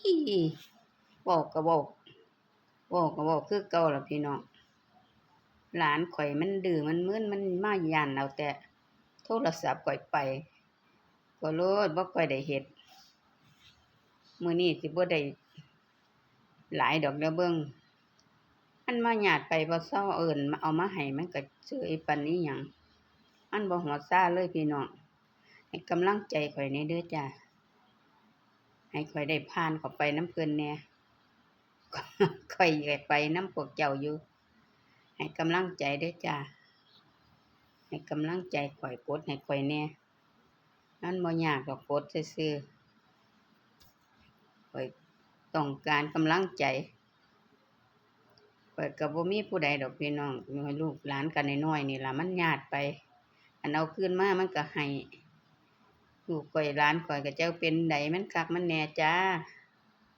ອີ ເວົ້າກໍເວົ້າ ເວົ້າກໍເວົ້າຄືເກົ່າລະພີ່ນ້ອງ. ຫຼານຂ້ອຍມັນດື້ມັນມຶນ ມັນມາຢ້ານເອົາແຕ່ໂທລະສັບຂ້ອຍໄປ ກໍໂລດ ບໍ່ຄ່ອຍໄດ້ເຮັດ. ມື້ນີ້ຊິບໍ່ໄດ້ຫຼາຍດອກ ດຽວເບິ່ງ ມັນມາຍາດໄປບໍ່ເຊົາ ເອີ້ນເອົາມາໃຫ້ ມັນກໍເຊີຍປານອີ່ຫຍັງ ມັນບໍ່ຮອດຊາເລີຍພີ່ນ້ອງ. ໃຫ້ກຳລັງໃຈຂ້ອຍແດ່ເດີຈ້າ ໃຫ້ຂ້ອຍໄດ້ຜ່ານເຂົ້າໄປນຳເພິ່ນແດ່ ຂ້ອຍຢາກໄປນຳພວກເຈົ້າຢູ່. ໃຫ້ກຳລັງໃຈເດີຈ້າ ໃຫ້ກຳລັງໃຈຂ້ອຍ ກົດໃຫ້ຂ້ອຍແດ່. ມັນບໍ່ຍາກດອກ ກົດຊື່ໆ ຂ້ອຍຕ້ອງການກຳລັງໃຈ. ຂ້ອຍກໍບໍ່ມີຜູ້ໃດດອກພີ່ນ້ອງ ລູກຫຼານກໍນ້ອຍໆນີ້ລະ ມັນຍາດໄປ ອັນເອົາຄືນມາມັນກໍໃຫ້ ລູກຂ້ອຍຫຼານຂ້ອຍກໍຈັກເປັນໃດ ມັນຄັກມັນແນ່ຈ້າ.